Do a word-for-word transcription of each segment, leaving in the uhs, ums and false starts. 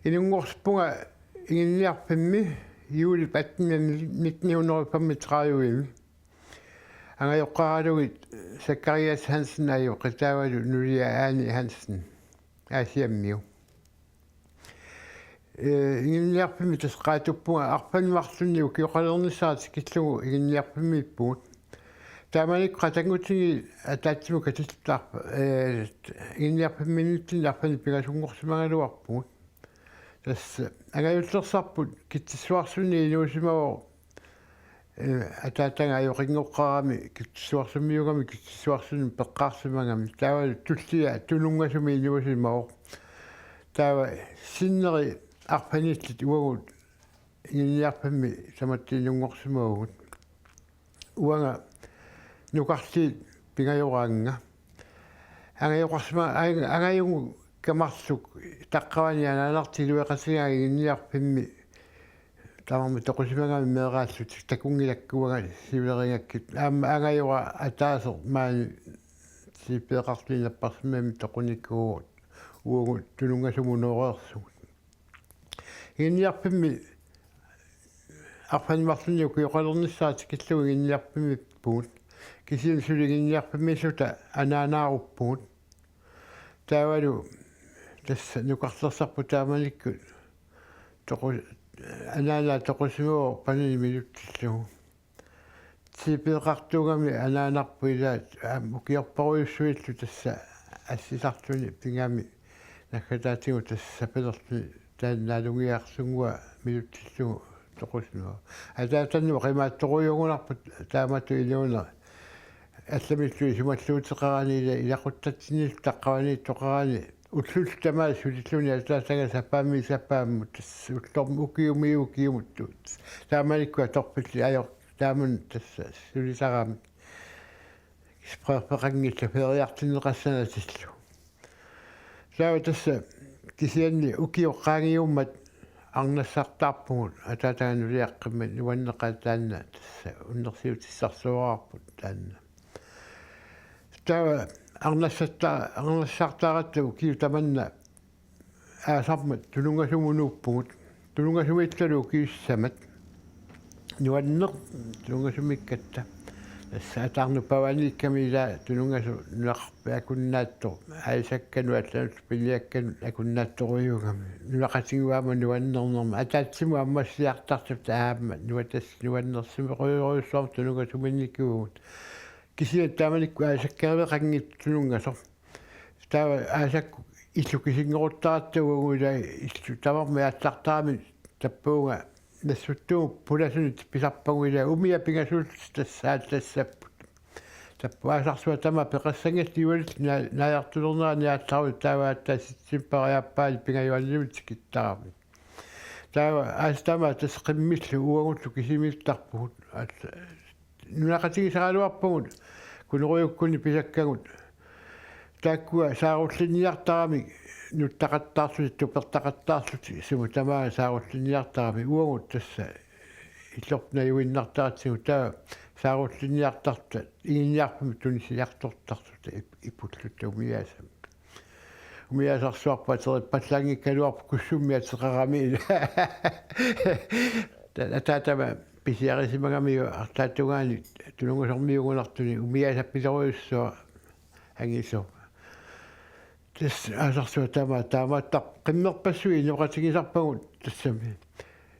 Inunngorpunga Iginniarfimmi juulip attende nitten hundrede femogtredive. Angajoqqaaralugit Zacharias Hansen ajoqi taavalu nulia Aani Hansen Aasiammiu. Ee, Iginniarfimmi tassa qaatuppunga arfineq-marlunnik ukioqalernissara tikillugu Iginniarfimmiippugut. Taamanikkut qatanngutigiit ataatsimut katilluta arf-, ee, Iginniarfimmiinnitsinni arfineq-pingasunngorsimagaluarpugut. Tassa angajullersarput Kitsissuarsunni inuusimavoq, ee, ataataga ajoqinngoqqaarami Kitsissuarsummiugami Kitsissuarsunni peqqaarsimagami. Taava tullia Tununngasumi inuusimavoq. Taava sinneri arfinillit uagut Iginniarfimmi tamatta inunngorsimavugut. Uanga nukarliit pingajoraannga. Angajoqarsima-, ang-, angajunnguukka marluk taqqavani anaanartut iluaqutigaakka Iginniarfimmi tamarmik toqusimagami meeraallutik, takunngilakka uanga siulerigakkit. Aamma angajora ataaseq maani T.P. Qarlin napparsimmammi toqunikuuvoq, uagut Tununngasumut nooreersugut. Iginniarfimmi arfineq-marlunnik ukioqalernissara tikillugu Iginniarfimmiippugut. Kisianni suli Iginniarfimmiilluta anaanaaruppugut. Taavalu tassa nukarlersarput taamanikkut toqu-, anaanaa toqusimavoq panini minutsillugu. T.P. Qartuugami anaanarput ilaat, aamma ukiorparujussuillu tassa assisarluni pigami naggataatigut tassa sapilerluni taanna naalungiarsunnguaq minutsillugu toqusimavoq. Ataatannut oqimaatsorujuugunarpoq taamatut inuuneq. Allamillu isumalluuteqarani ila-, ilaquttatsinnillu taqqavaniittoqarani ullullu tamaasa sulilluni ataataga sapaammi sapaammut tassa ullormi ukiumi ukiumut. Taamanikkut atorfillit ajoq taamani tassa sulisaramik. Sprerfeqanngillat feriartinneqassanatillu. Taava tassa kisianni ukioq qaangiummat arnassartaarpugut ataataga nuliaqqammat nuanneqaaq taanna tassa unnersiutissarsuararput taanna. Taava arnassatta-, arnassartaaratta ukiut tamanna aasarmat Tununngasumut nuuppugut. Tununngasumillu ukiut sisamat. Nuanneq Tununngasumikkatta. Tassa ataarnut pavaniikkami ila Tununngasut nunaqarfik akunnaattoq. Aasakkanut allanut piniakkanut akunnaattorujuugami. Nunaqqatigut aamma nuannernerma. Ataatsimut ammassiartartut aamma. Nuatas nuannersimaarujussuarmik Tununngasumiinnikuuvugut. Kisianni taamanikkut aasakkaveqanngitsoq Tununngasoq. Taava aasakkut illukisinngoruttartut uagut ila illut tamarmik aallartaramik tappuunga nassuttuugut pulasunit pisarpagut ila umiat pingasuullutik tassa aallassapput. Tappavut aasarsuaq tamaat peqassanngillat jualit na-, naajartulernerani aallartut taava aatsaat septembarip aappaani pingajuannilu tikittarami. Taava aasaq tamaat tassa qimmillu uagullu kisimiittarpugut. Aat-, nunaqqatigisaraluarpugut Kunorujukkunni pisakkagut. Taakkua saarullinniartaramik nuttaqattaarlutik, tupertaqattaarlutik, sumut tamaat saarullinniartaramik uagut tassa illorput najuinnartaratsigu taava saarullinniartartut Iginniarfimmi tunisiartortartut ip-, ipulluta umiaasamik. Umiaasarsuarput aterippallaanngikkaluarpoq Kussummi ateqarami. Ta-, ataatama pisiarisimagamiuk arlaatigut Tununngasormiuugunartunik umiaasappilorujussuaq angisoq. Tassa aasarsuaq tamaat taamaattarpoq qimmerpassuit inoqatigisarpagut tassami.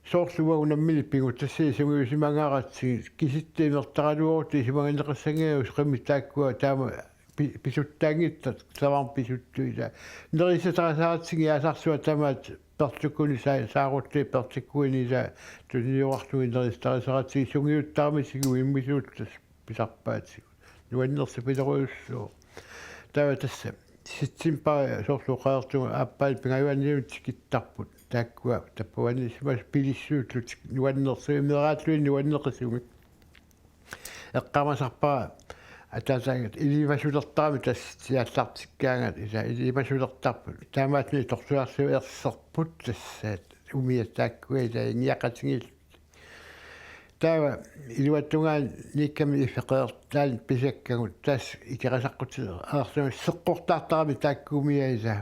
Soorlu uagut nammineq pigutassiaq sungiusimangaaratsigit kisitta imertaraluarutsigu isumagineqassanngilagut qimmit taakkua taama pi-, pisuttaanngitsut tamarmik pisuttut ila. Nerisassaqassaaratsigit aasarsuaq tamaat perlukkunik sa-, saarulliit perlukkuini ila tuniniuarlugit nerisassaqassaaratsigit sungiuttaramisigut immisuulluta pisarpaatigut. Nuannersupilorujussuu. Taava tassa septembarip soorlu oqareertunga aappaani pingajuannilu tikittarput. Taakkua tappavaniissimasut pilissuullutik nuannersuimeeraallugit nuanneqisumik. Eqqaamasarpara ataataga ilivasulertarami tassa aallartikkaangat ila ilivasulertarput. Taamaattumik torluarlu erserput tassa umiat taakkua ila ingiaqatigiillutik. Taava iluatungaaniikkami iffeqeertaani pisakkagut tassa ikerisaqqutit aarlunga seqqortartarami taakku umiat ila.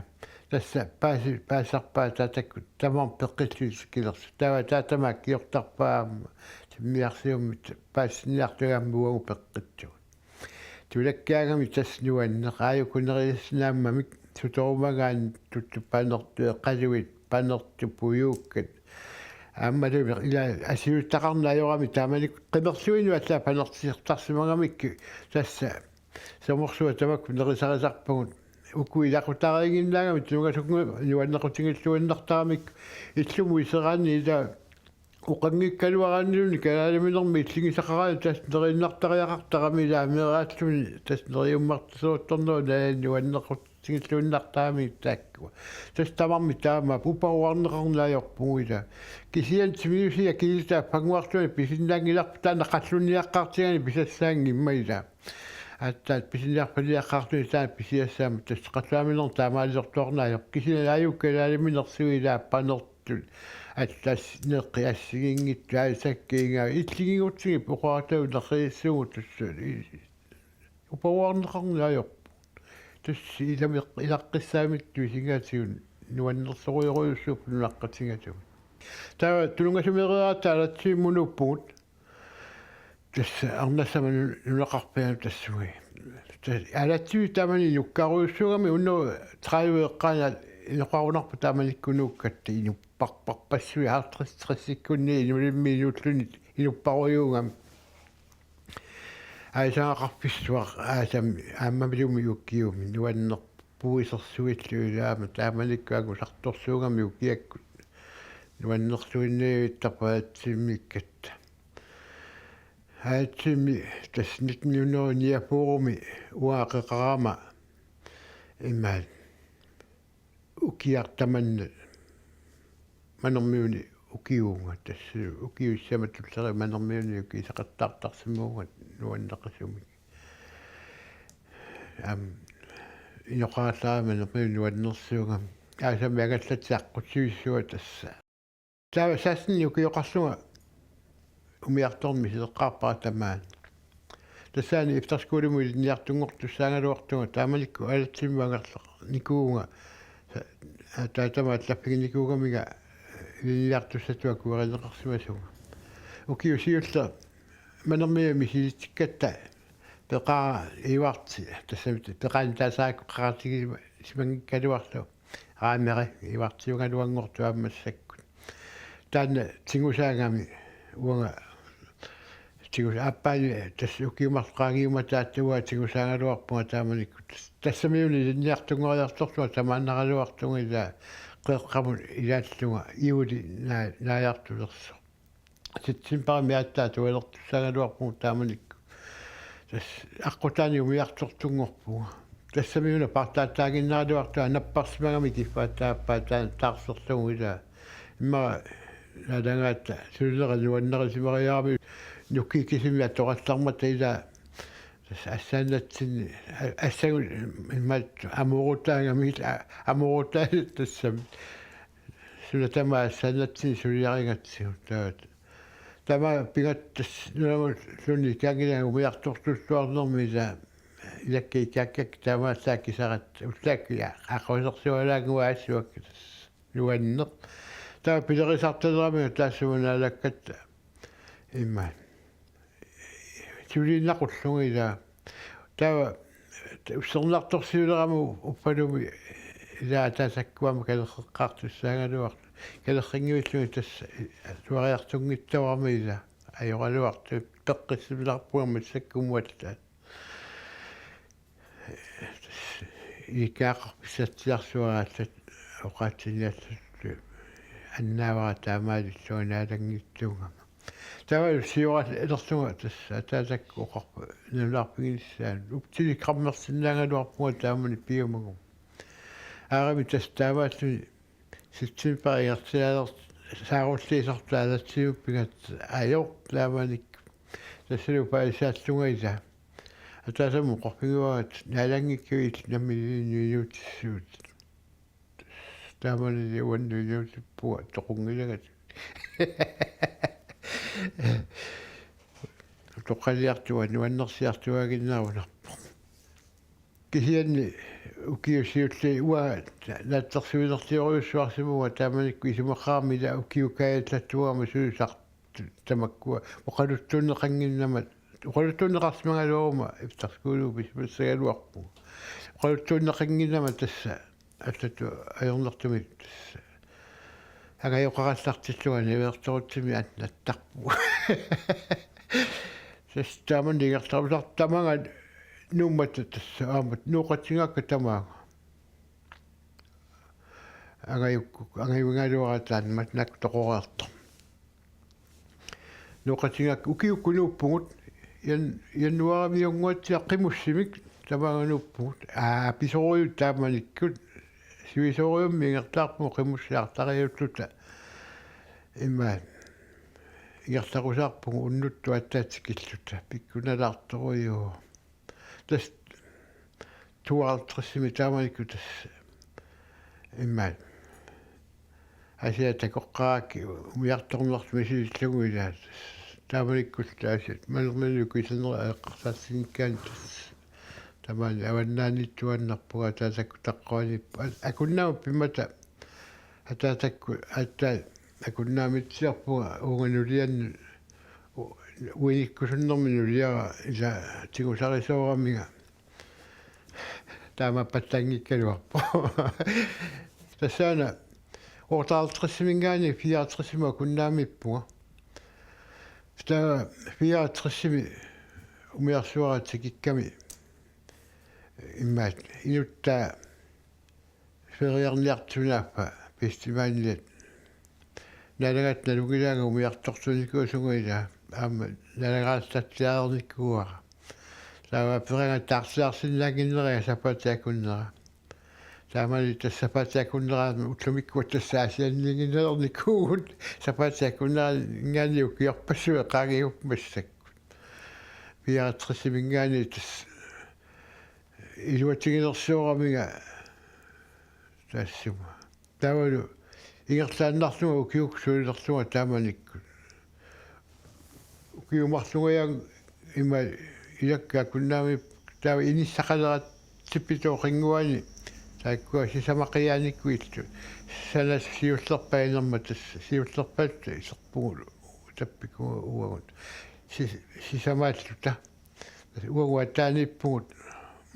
Tassa paasi-, paasisarpaa ataatakkut tamarmik peqqillutik kilersu. Taava ataatama akkiortarpaa aamma timmiarsiummik paasiniartugaamma uagut peqqittugut. Tulakkaangami tassa nuanneq aajuku nerisassinnaammamik sutorumagaanni tuttut panertut, eqaluit panertut, pujuukkat. Aammalumi ila asiuttaqarneq ajorami taamanikkut qimerluinnut allaat panertiartarsimagamikku tassa sermersuaq tamakku nerisarisarpagut. Uku ilaqutariiginnaagamik tunuasunga nuannequtigilluinnartaramik illumut iseraanni ila oqanngikkaluaraanniluunniit kalaaliminermi illigisaqaraanni tassa neriinnartariaqartarami ilaa meeraalluni tassa neriummartuseruttornerup nalaani nuannequtigilluinnartarami taakkua. Tassa tamarmik taama uparuarneqarneq ajorpugut ila. Kisianni timiusia kilitaa panguartuani pisinnaanngilarput taanna qallunniaqqaartigaani pisassaanngimmat ila. Aatsaat pisiniarpaliaqqaartuni taanna pisiassaammat tassa qallaaliminermik taamaaliortuarneq ajorput. Kisianni aajuku kalaaliminersui ilaa panertut. Atlas neqqi assigiinngitsut aasakkiinga illigigutsigit oqaatigut neriissuugut tassa. Uparuarneqarneq ajorput. Tassa ilami-, ilaqqissaamittut isigaatigut nuannersorujorujussuupput nunaqqatigalugit. Taava Tununngasummeereeratta Alatsivimmunuuppugut. Tassa arnassamut nunaqarfianut tassunga. Tassa Alatsivik taamani inukkarujussuugami unnugu tredive eqqaanni inoqarunarpoq taamanikkunuukkatta inupparparpassuit halvtreds tressikkunni inulimmi inuulluni inupparujuugami. Aasagaqarfissuaq aasami aammalumi ukiumi nuannerpuisersuillu ilaama taamanikkut angusartorsuugami ukiakkut nuannerluinnaavittarput Alatsivimmiikkatta. Alatsivimmi tassa nitten hundrede niogfyrremi uanga qeqarama imaat ukiaq tamanna Manermiuni ukiuunga tassa ukiut sisamat tulliit Manermiuni ukiisaqattaartarsimagunga nuanneqisumik. Aamma inoqarallarama Manermiuni nuannersuugami. Aasami angallatsit aqqutivissuaq tassa. Taava seksten ukioqarlunga umiartorneq misileqqaarpara tamaani. Tassaani efterskolimut ilinniartunngortussaagaluartunga taamanikkut Alatsivimmut angerlarnikuuvunga sa-, ataatama allaffiginikuugamiga ilinniartussatut akuerineqarsimasunga. Ukiut siulleq Manermiuni misilitsikkatta peqaara Ivarti tassami peqaani taasaarakku qaqatigisimanngigaluarlu. Aamma Ivartiugaluanngortoq aamma massakkut. Taanna tigusaagami uanga tigus-, aappaani tassa ukiut marluk qaangiummata aatsaat uanga tigusaagaluarpunga taamanikkut. Tassamiuna ilinniartunngoriartorlunga tamaannaraluartunga ilaa qeqqamut ilaallunga juuli naa-, naajartulersoq. Septembarimi aatsaat atualertussaagaluarpugut taamanikkut. Tassa aqqutaani umiartortunngorpunga. Tassamiuna paartaattaaginnaraluartunga napparsimagami kiffaat taappaa taan-, taarserlugu ilaa. Immaqa naalagaatta sulinera nuannarisimariarami nukiit kisimik atorallarmata ilaa. Tassa assaannatsinni a-, assagut imaattoq amoorutaagami ilaa, a-, amoorutaasut tassami. Suna tamaat assaannatsinni suliarigatsigu taava. Tamaat pigatta tassa nunamut suliarinngilanga umiartortulluarnermi ilaa ilakka ikaakkakka taamaallaat kisaratta. Ullaakkut aqqusersualaannguaassuakka tassa nuanneq. Taava pilerisartaleramiga taassuma naalakkatta. Immaqa. Suliinnaqqullunga ilaa. Taava ussernartorsiulerama Uppalumi ilaa ataatakkut aamma kalerreqqaartussaagaluartoq. Kalerrinngivillunga tassa suariartunngitsoorama ilaa. Ajoraluartoq peqqissimillarpunga massakkumuallaat. Ikaaqarfissatsiarsuaraallat oqaatsiniallatut annaavara taamaalillunga naalanngitsuugama. Taava sioralerlunga tassa ataatakkut oqarpoq nunarpiginissaanut. Uku telegrammersinnaagaluarpunga taamani piumagu. Aarami tassa taamaalluni september ingerlatiinnarlugu saarulliisortaalatsiuppingat ajoq taamanikkut. Tassalu paasisaallunga ilaa. Ataasamut oqarfigivaat naalanngikkuit nammineq nuinuutissuutit. Taamani uannut nuinuutippunga toqunngilanga. Toqqaliartuga nuannersiartuaaginnarunarpoq. Kisianni Ukiut siulliit uanga naatsorsuinerliorujussuarsimavunga taamanikkut isumaqarami ila ukiut kaajallattuugama sulisartut tamakkua oqaluttuunneqannginnama, oqaluttuunneqarsimagaluaruma efterskolerup pisimassagaluarpunga. Oqaluttuunneqannginnama tassa allatut ajornartumik tassa angajoqarallartillunga niuertorutsimik annattarpunga. Tassa taamani ingerlarusartut tamaanga Nuummi tassa aamma nooqatigigakka tamaanga. Angajukku, angajugaluaratta taanna naak toqoreertoq. Nooqatigigakku ukiukkut nuuppugut jan-, januaarimiunnguatsiaq qimussimik tamaanga nuuppugut. Aa, pisorujuk taamanikkut. Sivisoorujussuarmik ingerlaarpugut qimussiartariulluta. Immaqa ingerlarusaarpugut unnuttut aatsaat tikilluta. Pikkunalaartorujuk. Tassa tooghalvtredsimi taamanikkut tassa immaqa Aasiaat takoqqaarakkit umiartornerlu misiliillugu ilaat. Taamanikkullu Aasiaat manermini ukiussinerit eqqarsaatigikkaanni tassa tamaani avannaaniittuaannarpunga ataatakkut taqquaniippoq. Akunnaamik pimmata ataatakkut aatsaat akunnaamitsiarpunga uunga nuliannut u-, uinikkusunnermik nuliara ila tigusarisooramiga. Taama pattanngikkaluarpoq. Tassaana otteoghalvtredsiminngaanniit fireoghalvtredsimut akunnaamiippunga. Taava fireoghalvtredsimi umiarsuara tikikkami immaqa inuttaa feriarniartut sunaaffa festivaliat naalagaata nalunngilaanga umiartortuunikuusunga ila aamma naalagaallatsiareernikuuara. Taava peqangattaarsiarsinnaannginneriga sapaatip akunnera. Taamani tassa sapaatip akunnera ullumikkut tassa Aasianniinnginnalernikuuvugut sapaatip akunnera ingaanni ukiorpassuit qaangiupput massakkut. Fireoghalvtredsiminngaanniit tassa iluatiginersioramiga taassuma. Taavalu ingerlaannarlunga ukiukkut sulilerlunga taamanikkut. Ukiut marlungajaat ima ilakka akunnaami taava inissaqaleratsippit toqinnguani taakkua sisamaqiaanikkut illu. Sanasut siullerpaat inermata tassa siullerpaat iserpugulu tappikku uagut. Sis-, sisamaalluta. Uagut ataaniippugut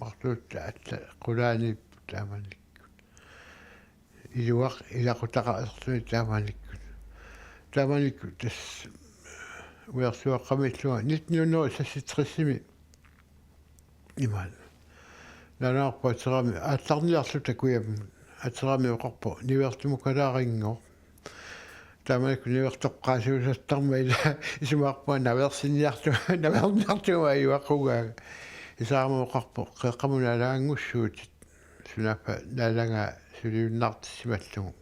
marluulluta alla qulaaniipput taamanikkut. Iluaq ilaqutaqarluni taamanikkut. Taamanikkut tassa umiarsuaqqammiillunga nitten hundrede seksogtresimi imaat. Nalunaarpoq aterami aallarniarluta kujammut. Aterami oqarpoq niuertumukalaarinngoq. Taamanikkut niuertoqqaasiusattarmat ila isumaqarpunga naveersinniartu-, naveerniartugama ajuaqugaaga. Isaarama oqarpoq qeqqamut naalagaanngussuutit. Sunaaffa naalagaa suliunnaartissimallugu.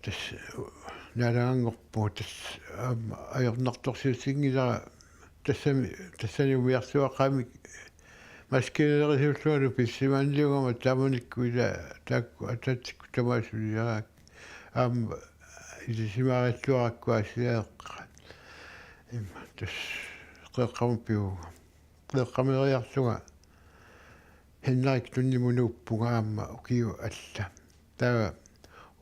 Tassa naalagaanngorpugut tassa aamma ajornartorsiutiginngilara tassami, tassani umiarsuaqqamik maskiinerisuullungalu pissimaniugama taamanikkut ila taakku ataatsikkut tamaasa suliaraakka. Aamma ilisimaarilluarakku Aasiaat eqqaat. Immaqa tassa qeqqamut pivunga. Qeqqameriarlunga Henrik Lundimut nuuppunga aamma ukiut alla. Taava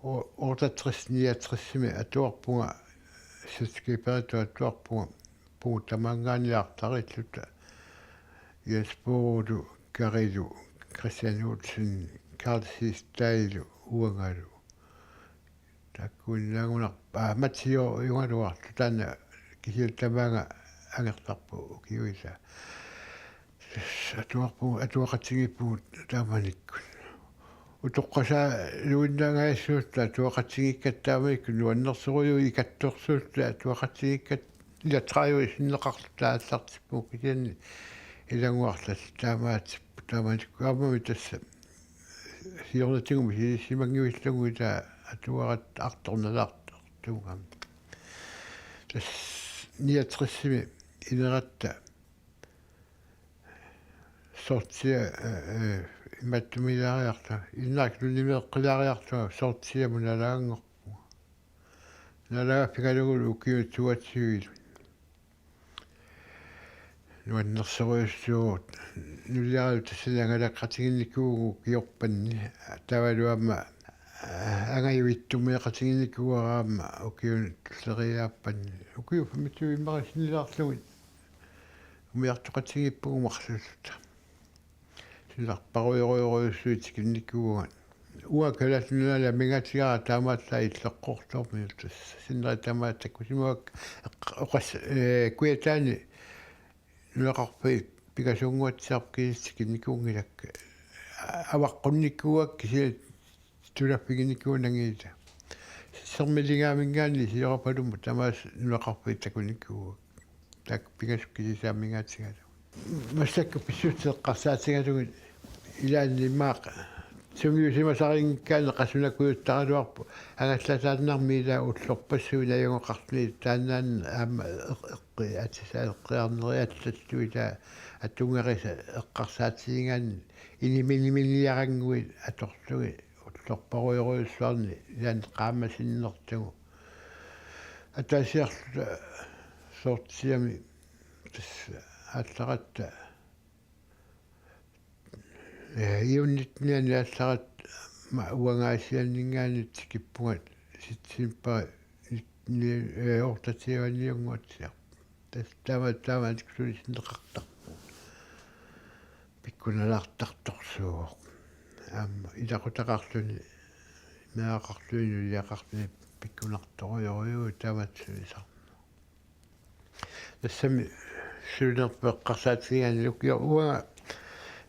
o-, otteogtres niogtresimi atuarpunga, selskaberittut atuarpunga, pugut tamaanngaanniit artariilluta. Jens Boorulu, Karilu, Christian Olsen, Karl Siegstadilu, uangalu. Taakkuinnaagunarpoq, aa, Mats Juugaluartoq taanna kisianni tamaanga angerlarput ukiuisa. Atuarpugut, atuaqatigiippugut taamanikkut. Utoqqasaaluinnaangajassaalluta atuaqatigiikkatta taamanikkut nuannersorujuit ikattorsuulluta atuaqatigiikkatta ila tredive sinneqarluta aallartippugut kisianni ilannguarlalluta taamaatipput taamanikkut aammami tassa siornatigut misilissimanngivillugu ila atuarat artornalaartortuugami. Tassa niogtresimi ineratta Sortsia, eh, eh, imattumiilaariarta, Henrik Lundimeeqqilaariarta Sortsiamut naalagaanngorpunga. Naalagaaffigalugulu ukiut toogtyve. Nuannersorujussuuvoq, nuliaralu tassani angalaqatigiinnikuuvugut ukiorpanni, taavalu aamma, aa, angajuvittummeeqatigiinnikuuara aamma ukiuni tulleriiaappanni. Ukiut femogtyve immaqa sinnilaarlugit umiartoqatigiippugut marluulluta. Silarparujorujorujussuit tikinnikuuagut. Uanga Kalaallit Nunaanni amigaatigara taamaallaat illoqqortoormiut, tassa sinneri tamaat takusimavakka, eq-, oqas-, ee, Kujataani nunaqarfiit pingasuunnguatsiarput, kisianni tikinnikuunngilakka. Avaqqunnikuuakka kisianni tulaffiginikuunnanngillat. Sermiligaaminngaanniit Siorapalummut tamaasa nunaqarfiit takunikuuakka. Taakku pingasut kisiisa amigaatigalugit. Massakkut pissutsit eqqarsaatigalugit ilaanni immaqa sungiusimasarinngikkaanni qasunakujuttaraluarpoq, angallataannarmi ilaa ullorpassuit najugaqarluni, taannaannaq aamma eq-, eqqi-, atisat eqqiarneriallallugu ilaa atunngarisat eqqarsaatigigaanni iniminiminiarannguit atorlugit ullorparujorujussuarni ilaanni qaammasinnerlugu. Ataasiarluta Sortiami tassa aallaratta, ee, iunnittinianni aallaratta ma-, uanga Aasianninngaanniit tikippunga september ni-, ni-, ee, otteogtyve-niunnguatsiarpoq. Tassa taama, taama tiksulisinneqartarpoq. Pikkunalaartartorsuuvoq. Aamma ilaqutaqarluni, meeraqarluni, nuliaqarluni pikkunartorujorujussuuvoq taamatut sulisarneq. Tassami sulinerput eqqarsaatigigaanni lukio uanga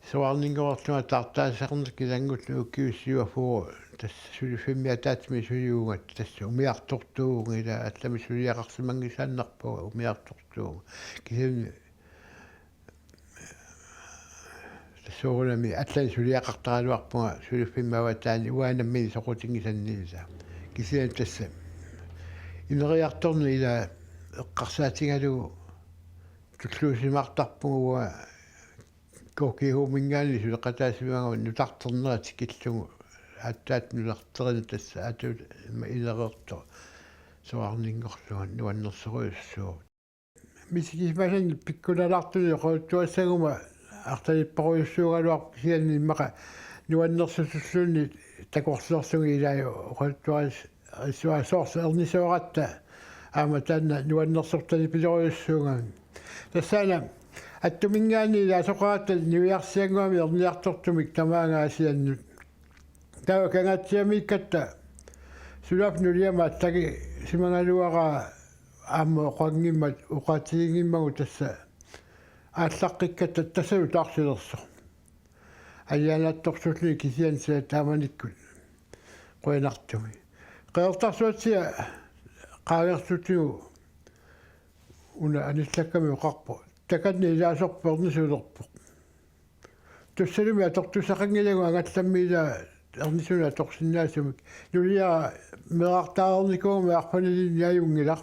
soraarninngorlunga taartaasarnermik ilanngullunga ukiut syvogfyrre, tassa suliffimmi ataatsimik suliuunga, tassa umiartortuuvunga, ilaa allamik suliaqarsimanngisaannarpunga umiartortuuvunga. Kisianni tassa soorunami allanik suliaqartaraluarpunga suliffimmi avataani uanga nammineq soqutinngisannik, ilaa. Kisianni tassa ineriartorneq ilaa eqqarsaatigalugu tulluusimaartarpunga uanga K G H-minngaanniit suleqataasimagama nutarternera tikillugu, aatsaat nutarterineq tassa aatsaat ima inereertoq soraarninngorlunga nuannersorujussuuvoq. Misigisimasannik pikkunalaartunik oqaluttuassaguma arlalipparujussuugaluarpoq, kisianni immaqa nuannersutulluunniit takorloorlugit ilaa oqaluttuas-, -ssuaq soorlu ernisooratta aamma taanna nuannersortalipilorujussuugami. Tassaana Attuminngaanniit ilaasoqaratta niviarsiannguamik erniartortumik tamaanga Aasiannut. Taava Kangaatsiamiikkatta sulaap nuliama allagisimagaluaraa aamma oqanngimmat oqaatiginngimmagu tassa aallaqqikkatta tassalu taarsilersoq. Alianaatsorsuulluni kisianni sila taamanikkut qujanartumik. Qeqertarsuatsiaat qaangerlutigu una anillakkami oqarpoq: Takanna ilaasorput ernisuulerpoq. Tussalumi atortussaqanngilagut angallammi ilaa ernisunut atorsinnaasumik. Nuliara meerartaareernikuugami arfanilinnik ajunngilaq.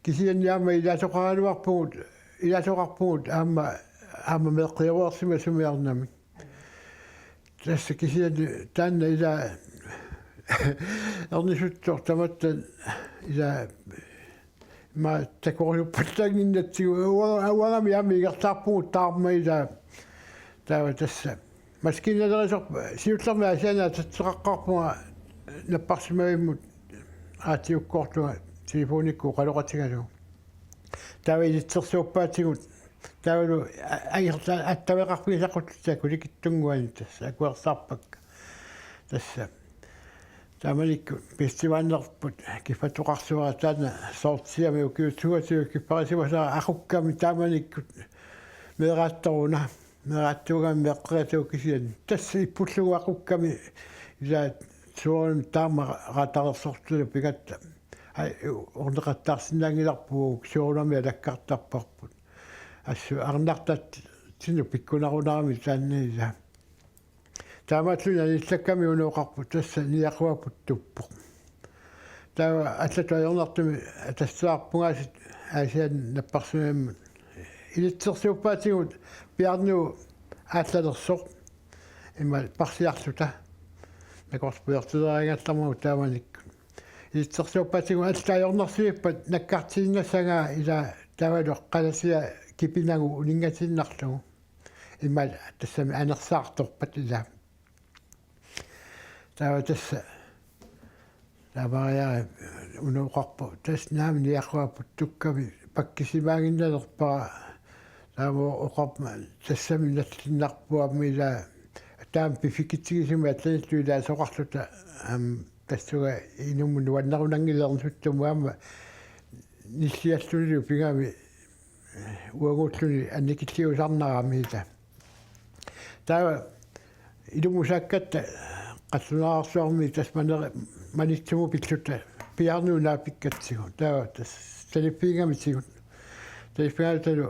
Kisianni aamma ilaasoqaraluarpugut, ilaasoqarpugut aamma, aamma meeqqiueersimasumi arnamik. Tassa kisianni taanna ilaa ernisuttoq tamatta ilaa ima takoriuppallaannginnatsigu, uanga-, uangami aamma ingerlaarpugut taarma ilaa. Taava tassa maskiinalerisorput siullermik Aasianni atatseqaqqaarpunga napparsimavimmut aatiukkoortunga telefonikkut oqaloqatigalugu. Taava ilitsersuuppaatigut taavalu a-, angerla-, attaveqarfigisaqqutit akulikitsunnguanik tassa akuersaarpakka. Tassa taamanikkut festivalinnerput kiffattoqarsuara taanna Sortiami ukiut syvogtyve kiffarisimasara aqukkami taamanikkut meeraattoruna. Meeraattuugami meeqqerisuuvoq kisianni. Tassa ippullugu aqukkami ilaa soorunami taama raatareersortulu pigatta. Ai, orneqattaarsinnaanngilarput, soorunami alakkartarparput. Assut arnartatsinnut pikkunarunarami taanna ilaa. Taamaattumik anillakkami una oqarpoq: Tassa niaqua puttuppoq. Taava allatut ajornartumik atassarpungaasiit Aasianni napparsimavimmut. Ilitsersuuppaatigut Piarnuu aallalersoq ima parsiarluta. Nakorsaq pujortileriaanngallarmagu taamanikkut. Ilitsersuuppaatigut allat ajornarsivippata nakkartiinnassagaa ilaa taavalu qalasia kipinagu uninngatiinnarlugu. Imaat tassami anersaartorpat ilaa. Taava tassa taamariarami una oqarpoq tassa naamik niaqquapput tukkami pakkisimaaginnalerpara. Taava oqarpoq tassami nallinnarpoq aamma ilaa taama piffissaqartigisumik allanillu ilaa soqarluta aamma tassunga inummut nuannerunanngilernissuttumut aamma nilliallunilu pigami uaguulluni annikilliusarnarami ilaa. Taava ilummut saakkatta qallunaarsuarmi tassa maneri manitsumut pilluta piaarnut naapikkatsigu. Taava tassa taliffigigamitigut. Taliffigaangattalu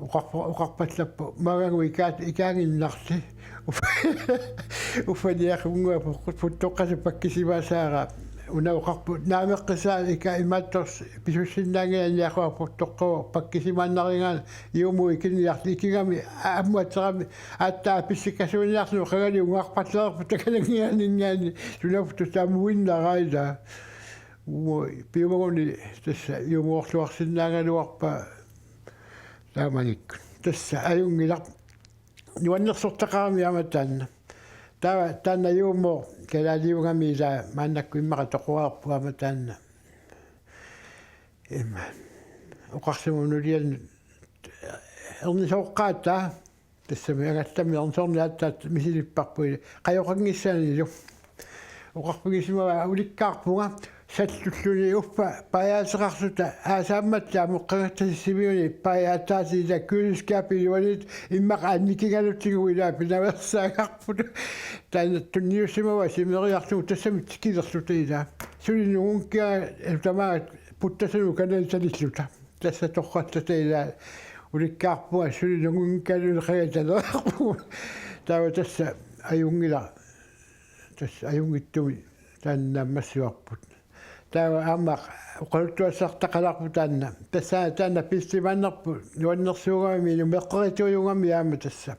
oqarpa- oqarpallappoq maangagu ikaat ikaaginnarli. Uffa niaqqunnguaq puttoqqasi pakkisimaasara. Una oqarpoq naameqqisaa ika imaattorsi pisussinnaanngilaq niaqquaq puttoqqavoq pakkisimaannarigaanni juumup ikiniarli ikigami aamma aterami aatsaat pissikkasuiniarlugu qangali ungarpallaarpoq takananngiaaninngaanniit sunaaffa tassa aamma uinnarailaa. Uumui piumaguni tassa juumuorluarsinnaagaluarpaa taamanikkut. Tassa ajunngilaq nuannersortaqarami aamma taanna. Taava taanna juumooq kalaaliugami ilaa maannakkut immaqa toqorarpoq aamma taanna. Ima oqarsimavoq nuliani ernisoqqaata tassami angallammi ernisorniattaat misilipparput qajoqanngissanilu. Oqarfigisimavaa ulikkaarpunga sallulluni uffa pajaaseqarluta aasaammat amoqqagatta siviguni pajaataati ilaa køleskabip iluaniit immaqa annikigalutsigu ilaa pinaveersaagarput. Taanna tunniussimavaa simeriarlugu tassami tikilerluta ilaa. Suli nungunngikkakka tamaanga puttasunut kanani salilluta. Tassa torrallata ilaa ulikkaarpunga suli nungunngikkakka qangali talerarpunga. Taava tassa ajunngilaq. Tassa ajunngitsumik taanna naammassivarput. Taava aamma oqaluttuassartaqalaarpoq taanna. Tassa taanna pissimaannarpoq nuannersuugami inumeqqerituujugami aamma tassa.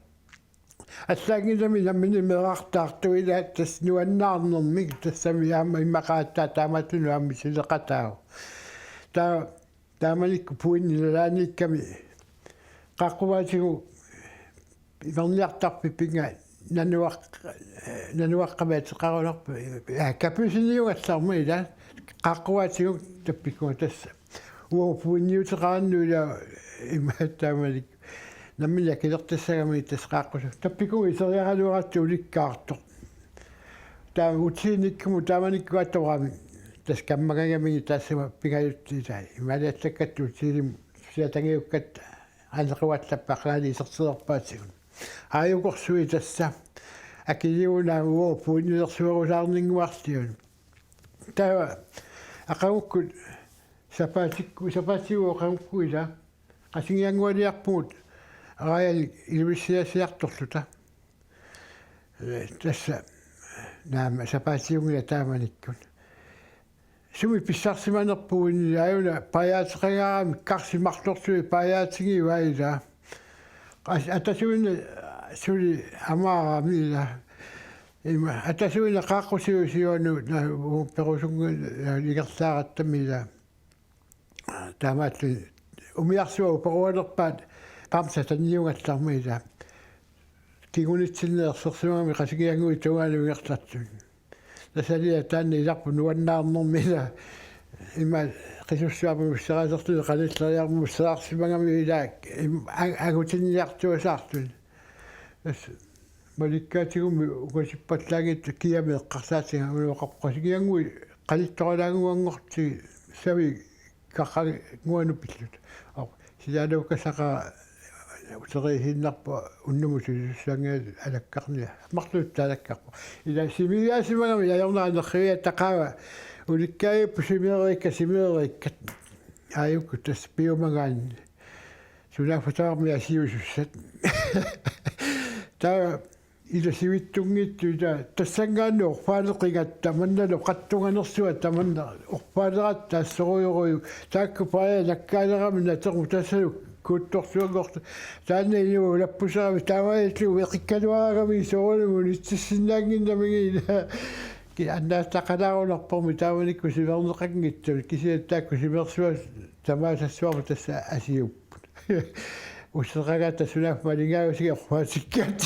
Allaanngilami nammineq meerartaartoq ilaa tassa nuannaarnermik tassami aamma immaqa aatsaat taamaattunut aamma misileqataavoq. Taava taamanikkut puinni nalaaniikkami qaaqquvaatigut imerniartarpit pinnga nanuaq- nanuaqqamik ateqarunarpoq aa kapusiniugallarmat ilaa qaaqquvaatigut tappikkuga tassa. Uagut puinniuteqarannut ilaa imaat taamanikkut nammineq akilertassagami tassa qaaqqusut. Tappikkuga iseriaraluaratsigu ulikkaartoq. Taava hotelimiikkami taamanikkut atorami. Tassa kammagamikkit taassuma pingajuttoq ilaa. Imaaliassakkatta hotelimut siatangiukkatta anequallappaa qangali isertilerpaatigut. Aajukorsuit tassa. Akiliuna uagut puinnilersuerusaarninnguarliunut. Taava aqagukkut sapaatikku- sapaatigut aqagukkut ilaa. Qasigiannguaniarpugut raajanik ilusiassiartorluta. Ee, tassa naamik sapaatiunngilaq taamanikkut. Sumi pissarsimanerpugut aajuna pajaateqangaarami karsi marlorsuit pajaatigivaat ilaa. Qas- atasuineq suli amaarami ilaa. Ima atasuineq qaaqqusiusiuanut na- perusunngi- na- ingerlaarattami ilaa. Taamaattumik umiarsuaq uparualerpaat pamsa tanniugallarmat ilaa. Kingunitsinni ersersimagami qasigiannguit tungaanut ingerlatsut. Tassanilu taanna ilarput nuannaarnermi ilaa. Ima qisussuarmut misissoraaserluni qanilleriarmut misissoraarsimagami ilaa im- ang- angutinniartuasaarluni. Tassa malikkaatigummi ungasippallaanngitsoq kiami eqqarsaatiga una oqarpoq qasigiannguit qanittoralaannguanngortigit savi kaqqannguanut pilluta. Oq, silaluukkasaqaaq uteriisiinnarpoq unnummut sulisussaanngilaat alakkarniat. Marluutta alakkarpoq. Ilaa simiiaasimagami ajornera nerriviata qaava ulikkaagipput simeerikkat simeerikkat. Aajuku tassa piumagaanni. Sunaaffa tamarmik asiusussat. Taava ilaa sivitsunngitsut ilaa tassanngaannaq orfaaleqigatta mannalu qattunganersuaq tamanna orfaaleratta assorujorujuk taakku paja nakkaalerami natermut tassalu kuuttorsuanngortoq taanna inuup ulappuserami taamaalillugu eqikkaluaragami soorunami unitsissinnaannginnamigit ilaa. Ki- annaataqalaarunarpormi taamanikkut simerneqanngitsut kisianni taakku simersuaq tamaasassuarmut tassa asiupput. Usseqagatta sunaaffa malingaasiga oqquasikkaat.